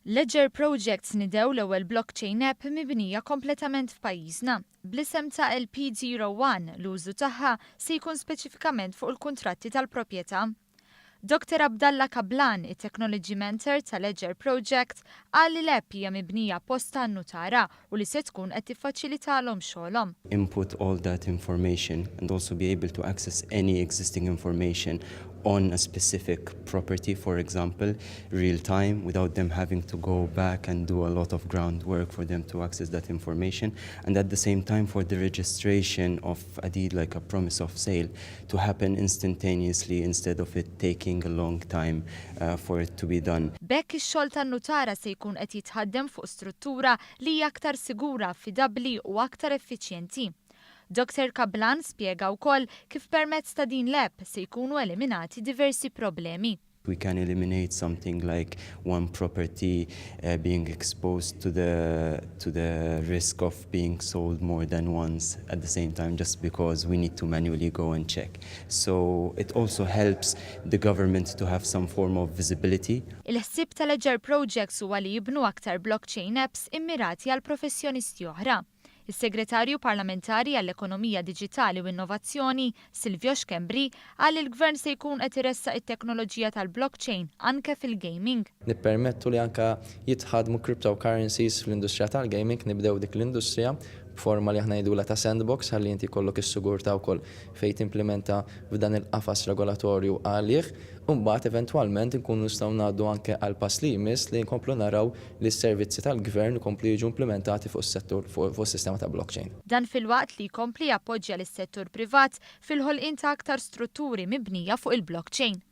Ledger Projects nidew l-ewwel blockchain app mibnija kompletament f'pajjiżna. Bl-isem ta' LP01, l-użu tagħha se jkun speċifikament fuq il-kuntratti tal-proprjetà. Dr. Abdallah Kablan, it-Technology Mentor ta' Ledger Project, qal li l-app hija mibnija apposta għan-nutara u li se tkun qed tiffaċilitalhom xogħolhom. Input all that information and also be able to access any existing information on a specific property, for example, real time, without them having to go back and do a lot of groundwork for them to access that information. And at the same time, for the registration of a deed like a promise of sale to happen instantaneously instead of it taking a long time for it to be done. B'hekk ix-xogħol tan-nutara se jkun qed jitħaddem fuq struttura li hija aktar sigura, affidabbli u aktar effiċjenti. Dr. Kablan spjega wkoll kif permezz ta' din l-app se jkunu eliminati diversi problemi. We can eliminate something like one property being exposed to the risk of being sold more than once at the same time just because we need to manually go and check. So it also helps the government to have some form of visibility. Il-ħsieb ta' Ledger Projects huwa li jibnu aktar blockchain apps immirati għal professjonisti oħra. Is-Segretarju Parlamentari għall-Ekonomija Diġitali u Innovazzjoni, Silvio Schembri, qal li l-Gvern se jkun qed iressaq it-teknoloġija tal-blockchain anke fil-gaming. Nippermettu li anka jitħadmu cryptocurrencies fl-industrija tal-gaming, nibdew dik l-industrija b'forma li aħna ngħidulha ta' sandbox ħalli inti jkollok is-sigurtà wkoll fejn timplementa f'dan il-qafas regolatorju għalih. Mbagħad eventwalment nkunu nistgħu ngħaddu anke għal pass li jmiss li nkomplu naraw li s-servizzi tal-gvern ikomplu jiġu implementati fuq is-settur, fuq is-sistema ta' blockchain. Dan filwaqt li jkompli jappoġġja lis-settur privat fil-ħolqien ta' aktar strutturi mibnija fuq il-blockchain.